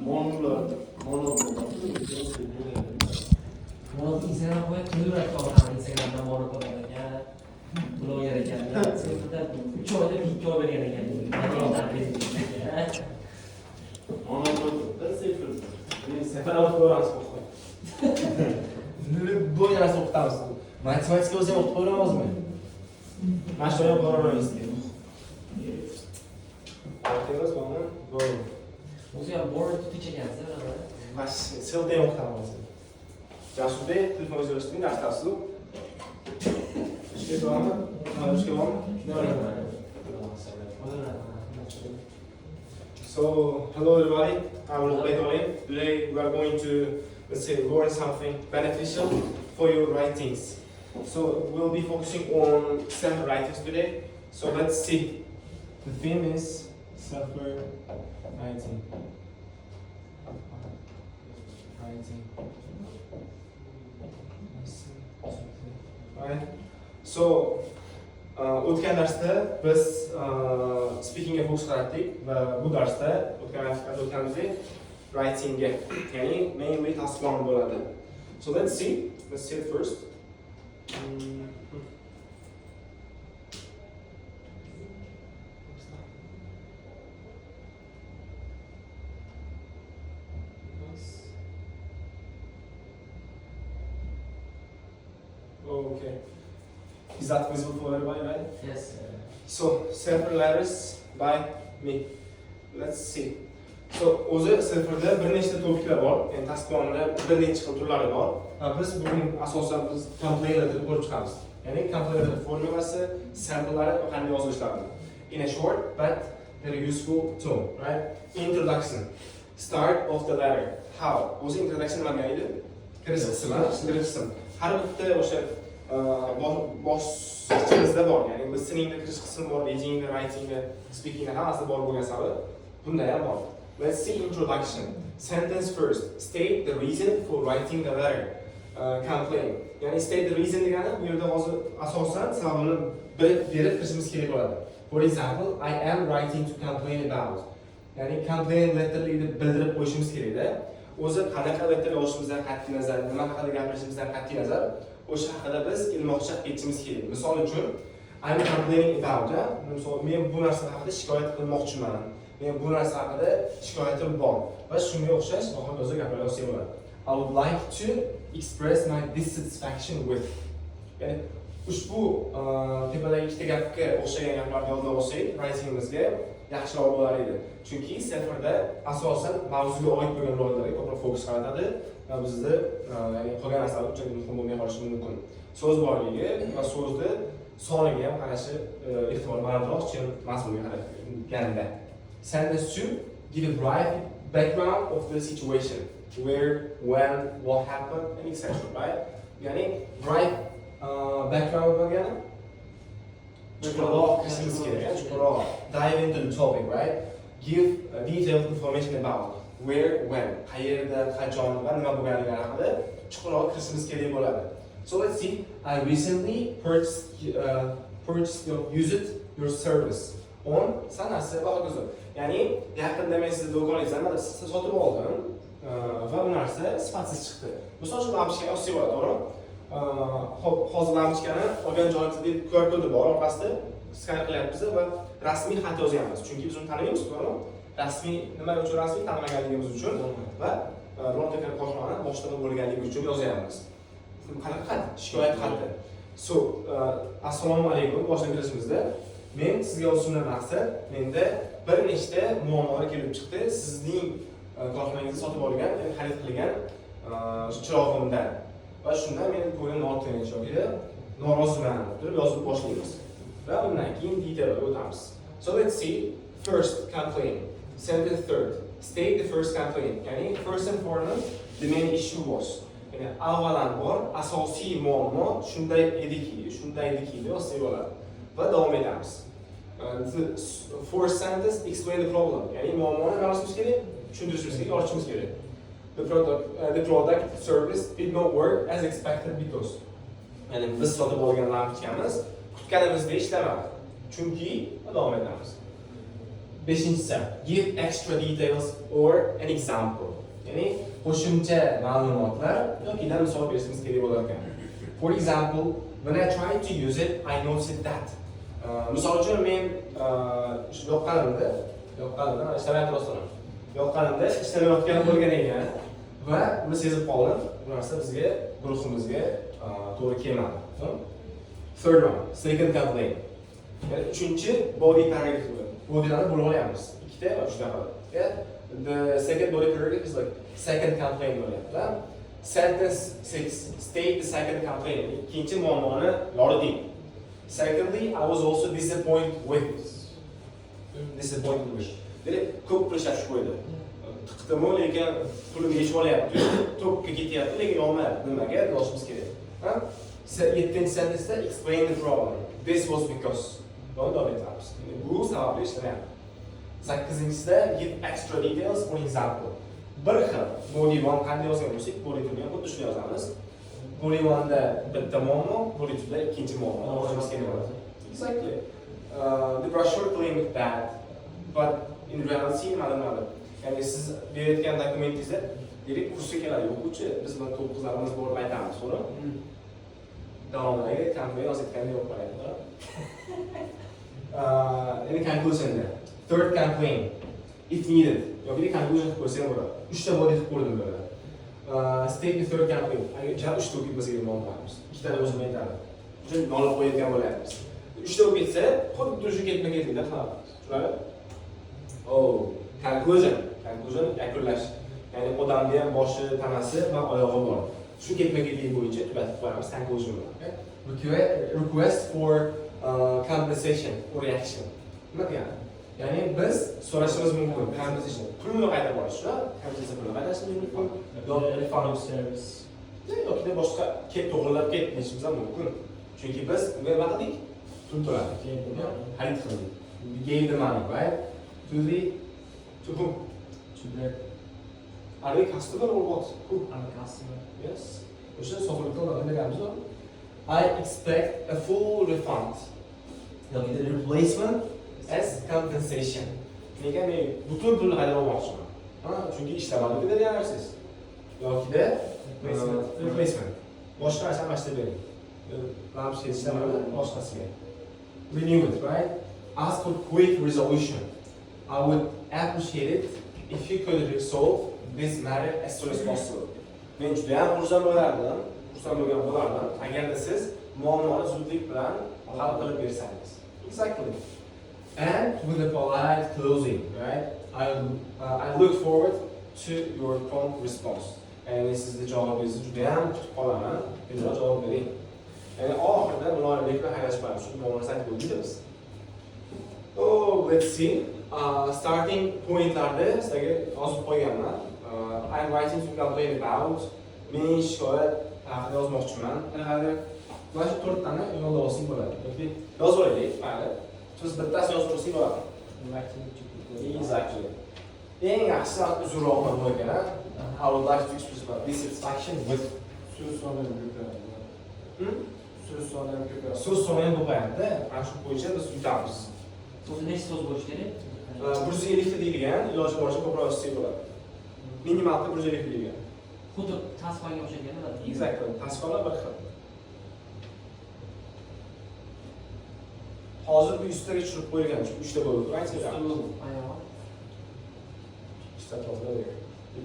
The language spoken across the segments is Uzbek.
Monolar, mono. Mono Instagram qo'yib turaveradi, hozir Instagramdan mono ko'rar ekan, bloger ekan. Sefrda 3 oyda 2 oy bergan ekan. Mono sifr. Sefer ko'ramiz o'qib. Любой narsa o'qitamiz. Matematika o'zi ham o'qitib qo'yamizmi? Mana shu ham boraveramiz deydi. O'qitamiz buni. Bo'ldi. O'zi ham born to teach ekansiz, Mana shu ham o'qitamiz. Jasurbek, telefoningizga yozib dars tafsil. Ishga bormi? Ishga bormi? So, hello everybody, I'm Ulug'bek Olim. Today we are going to, let's say, learn something beneficial for your writings. So, we'll be focusing on self-writings today. So, let's see. The theme is self-writing. Writing. Right. So, o'tgan darsda biz speakingga fokus qaratdik va bu darsda, o'tgan darsda o'tganimizdek, writingga, ya'ni mainly task one bo'ladi. So let's see. Let's see it first. What's that? Nice. Oh, okay. Is that visible for everybody, right? Yes. So, Cipher letters by me. Let's see. So, o'zi Cipherda bir nechta topiklar bor. Ya'ni task one'da bir necha xil turlari bor. Va biz bugun asosan biz complaint letter ko'rib chiqamiz. Ya'ni complaint letter formulasi, samplelari va qanday yozilishlarini. In a short but very useful tone, right? Introduction. Start of the letter. How? O'zi introduction nima degani edi? Kirish qismi, kirish qism. Har bitta o'sha bosqichimizda bor. Ya'ni listeningda kirish qismi bor, readingda, writingda, speakingda hammasida bor bo'lgan sababi bunda ham bor. Let's see introduction. Sentence first. State the reason for writing the letter. Complaint. Ya'ni state the reason degani bu yerda hozir asosan sababini bilib berib kirishimiz kerak bo'ladi. For example, I am writing to complain about. Ya'ni complain letterlikni bildirib qo'yishimiz kerakda. O'zi qanaqa letter yozishimizdan qat'iy nazar, nima haqida gapirishimizdan qat'iy nazar, o'sha haqida biz ilmoqcha aytishimiz kerak. Misol uchun, I'm complaining about, ha? Misol, men bu narsa haqida shikoyat qilmoqchiman. Men bu narsa haqida shikoyatim bor. Va shunga o'xshash va hokazo gaplar yozsak bo'ladi. I would like to express my dissatisfaction with. Ya'ni ushbu tepadagi ikkita gapga o'xshagan gaplarni yodlab olsak, writingimizga yaxshiroq bo'lar edi. Chunki Cipherda asosan mavzuga oid bo'lgan rollarga ko'proq fokus qaratadi va bizni ya'ni qolgan narsalar unchalik muhim bo'lmay qolishi mumkin. So'z boyligi va so'zni soniga ham qarashi ehtimol balandroq, chin mazmunga qaraganda. Sentence two, give a brief background of the situation. Where, when, what happened, and etc. Right? Ya'ni brief background degani chuqurroq kirishimiz kerak, chuqurroq dive into the topic, right? Give detailed information about where, when, qayerda, qachon va nima bo'lganligi haqida chuqurroq kirishimiz kerak bo'ladi. So let's see. I recently purchased your, used your service on sanasi va hokazo. Ya'ni yaqinda men sizni do'koningizdan nimadir sotib oldim va bu narsa sifatsiz chiqdi. Misol uchun, lampochka yozsak bo'ladi, to'g'rimi? Xo'p, hozir lampochkani olgan joyimizda QR kodi bor orqasida, skan qilyapmiz va rasmiy xat yozyapmiz. Chunki biz uni tanimaymiz, to'g'rimi? Rasmiy nima uchun rasmiy? Tanimaganligimiz uchun va birorta korxonani boshlig'i bo'lganligi uchun yozyapmiz. Qanaqa xat? Shikoyat xati. So, assalomu alaykum boshlab kirishimizda men sizga yozishimdan maqsad menda bir nechta muammolar kelib chiqdi sizning korxonangizda sotib olgan, ya'ni xarid qilgan chirog'imdan va shundan meni ko'nglim notinch yoki noroziman deb yozib boshlaymiz va undan keyin detailga o'tamiz. So let's see first complaint. Sentence third. State the first complaint. Ya'ni first and foremost, the main issue was. Ya'ni avvalambor asosiy muammo shunday ediki deb yozsak bo'ladi. Va davom etamiz. The fourth sentence, explain the problem. Ya'ni muammoni nima qilishimiz kerak? Tushuntirishimiz kerak, yorishimiz kerak. The product service did not work as expected because. Ya'ni biz sotib olgan lampochkamiz kutganimizdek ishlamadi. Chunki va davom etamiz. Beshinchisi, give extra details or an example. Ya'ni qo'shimcha ma'lumotlar yoki misol berishimiz kerak bo'lar ekan. For example, when I tried to use it, I noticed that. Misol uchun men shu yoqqanimda mana ishlamayapti rostdan. Yoqqanimda ishlamayotgan bo'lgan ekan va buni sezib qoldim. Bu narsa bizga, guruhimizga to'g'ri kelmadi. Third one, second complaint. Ya'ni uchinchi body paragraph. Bodylarni bo'lib olyapmiz. Ikkita va uchta qilib. Yeah? The second body paragraph is like second complaint bo'lyapti. Sentence 6. State the second complaint. Ikkinchi muammoni yoriting. Secondly, I was also disappointed with. Disappointed with. Demak, ko'p pul ishlatib qo'ydi. Tiqdimu, lekin pulimni yechib olyapti. Tokka ketyapti, lekin yonmayapti. Nimaga? Yozishimiz kerak. Ha? Yettinchi sentenceda explain the problem. This was because. Davom etamiz. Ya'ni bu sababli ishlamayapti. Sakkizinchisida give extra details or example. Bir xil body one qanday yozgan bo'lsak, body two ham xuddi shuni yozamiz. Body one'da bitta muammo, body two'da ikkinchi muammo. Yozishimiz kerak bo'ladi. Exactly. The brochure claimed that, but in reality nimadir nimadir. Ya'ni siz berayotgan dokumentingizda deylik kursga keladi o'quvchi, biz bilan to'qqizlarimiz borib aytamiz, to'g'rimi? Davomidagi complaint yozayotganda yo'q bo'ladi. Endi conclusionda. Third complaint, if needed. Yoki conclusion qilib qo'ysa ham bo'ladi. Uchta body qilib qo'ydim bu yerda. State the third complaint. Agar jam uchta bo'lib ketmasa muammo. Ikkitani o'zim aytadim. Uchun nolib qo'yayotgan bo'lyapmiz. Uchta bo'lib ketsa, xuddi shu ketma-ketlikda qilamiz. Tushunarli? Oh, conclusion. Conclusion yakunlash. Ya'ni odamni ham boshi, tanasi va oyog'i bor. Shu ketma-ketlik bo'yicha tugatib qo'yamiz conclusion bilan. Okay? Request for compensation or reaction. Nima degani? Ya'ni biz so'rashimiz mumkin compensation. Pulni qaytarib olish, compensation pulni qaytarishimiz mumkin. Yoki Refund service. Yoki boshqa ket to'g'rilab ket deyishimiz ham mumkin. Chunki biz unga nima qildik? Pul to'ladik. Xarid qildik. We gave the money, right? To whom? To the Are we customer or what? Who? Our customer. Yes. O'sha sotuvga odamga beramiz. I expect a full refund. Yoki the replacement as compensation. Nega men butun pulni qaytarib olmoqchiman? Ha, chunki ishlamadi degan narsangiz. Yokida Replacement. Replacement. Boshqa narsa almashtirib bering. Lampochka ishlamadi, boshqasiga. Renew it, right? Ask for quick resolution. I would appreciate it if you could resolve this matter as soon as possible. Men juda ham xursand bo'lardim, xursand bo'lgan bo'lardim agarda siz muammoni zudlik bilan hal qilib bersangiz. Exactly. And with a polite closing, right? I look forward to your prompt response. Ya'ni sizni javobingizni juda ham kutib qolaman. Tezroq javob bering. Ya'ni oxirida muloyimlik bilan xayrlashib qo'yamiz. Chunki muammoni aytib bo'ldik biz. Oh, let's see. Starting pointlarda sizlarga yozib qo'yganman. I'm writing to complain about. Men shikoyat haqida yozmoqchiman. Qanaqadir mana shu to'rttani yodlab olsak bo'ladi. Yoki yozib olaylik, mayli. Siz bittasini yozib qo'ysak bo'ladi. Writing to complain. Exactly. Eng yaxshisi uzunroq nima ekan, a? I would like to express my dissatisfaction with. So'z soni ham ko'payadi. Hmm? So'z soni ham ko'payadi. So'z soni ham ko'payadi. Mana shu bo'yicha biz yutamiz. So'zi nechta so'z bo'lishi kerak? 150 ta deyilgan, iloji boricha ko'proq yozsak bo'ladi. Minimalda 150 deyilgan. Xuddi task one'ga o'xshagan. Exactly. Task onelar bir xil. Hozir bu 100 taga tushirib qo'yilgan, chunki uchta bo'ldi. Aytinglar. Ayol. Uchta to'g'ri.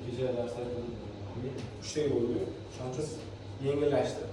Kecha darslar qildim. Uchtaga bo'ldi. Shuning uchun yengillashdi.